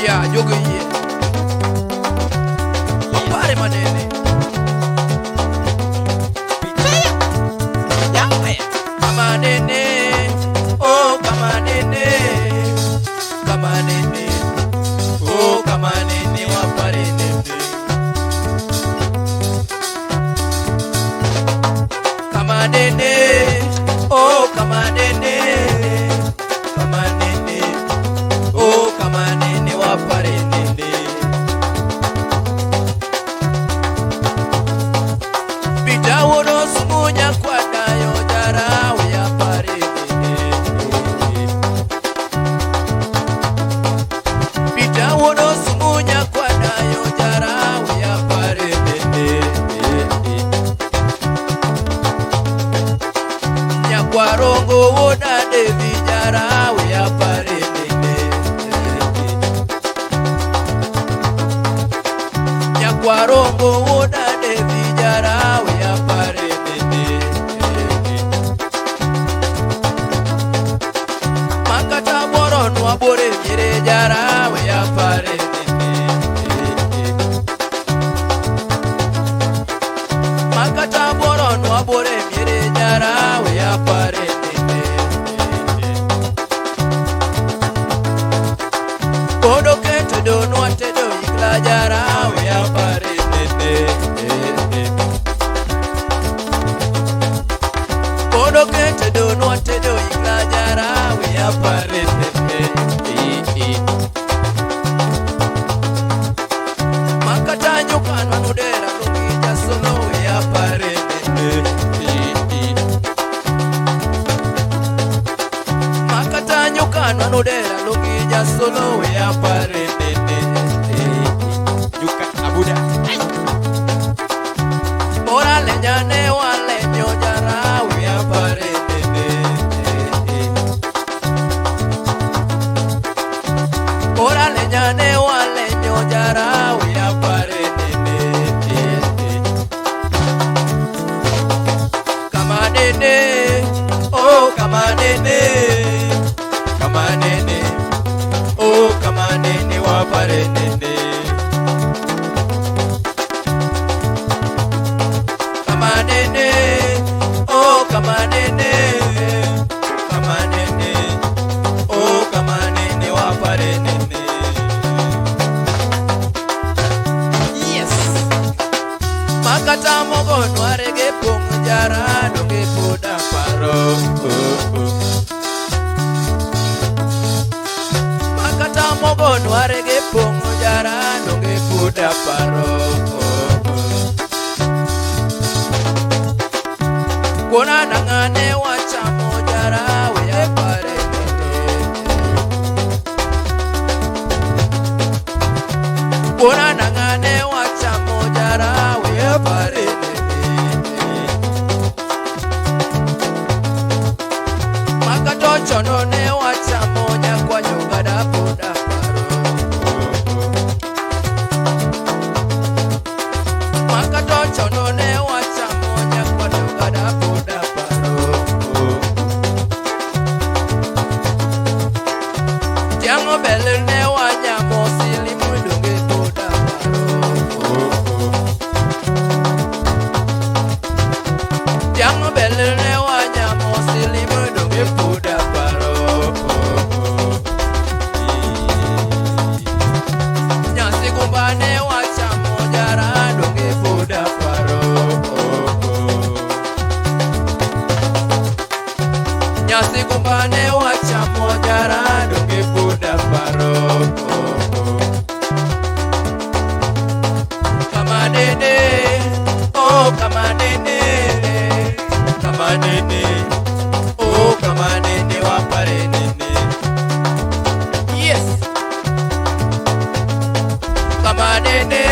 Ya jogo yie. Wapare manene. Kamanene. Oh kamanene. Kamanene. Oh kamanene wapare nene. Kamanene. Oh kamanene. Kamanene. Oh kamanene wapare nene. Bitawono sumunya kwadayo jarawe yapare nene. Bitawono sumunya kwadayo jarawe yapare nene. Nyakwarongo woda devi jarawe yapare nene. Nyakwarongo woda devi jarawe yapare nene. Makata boro nwabore miere jarawe yapare nene. Makata boro nwabore miere jarawe yapare nene. Kodo keto do nwatedo ikla jarawe yapare nene. Kodo keto do nwatedo ikla jarawe yapare nene. Makata nyokanwa nodera lungija solo yapare nene. Makata nyokanwa nodera lungija solo yapare nene. Nyuka abuda. Ora lenyane walenyo jarawe yapare nene. Ora lenyane walenyo jarawe yapare nene. Kamanene, oh kamanene, kamanene, oh kamanene wapare nene. Kamanene, oh kamanene, kamanene, oh kamanene wapare nene. Yes. Makata mogono arege pong jara donge poda paro. Makata mogono arege pong jara donge poda paro. Kona nangane wachamo jara we apare nene. Kona nangane wachamo jara we apare nene. Makatochono ne wachamo nyakwanyo gada poda paro. Makatochono ne wachamo nyakwanyo gada poda paro. Tiang'o bel ne wanyamo silimu donge poda paro. Tiang'o bel ne wanyamo silimu donge poda paro. Nyasi gumba ne wachamo jara donge poda paro. Nyasi gumba ne wachamo jara donge poda paro. Kamanene, oh kamanene, kamanene, oh kamanene wapare nene. Yes. Kamanene,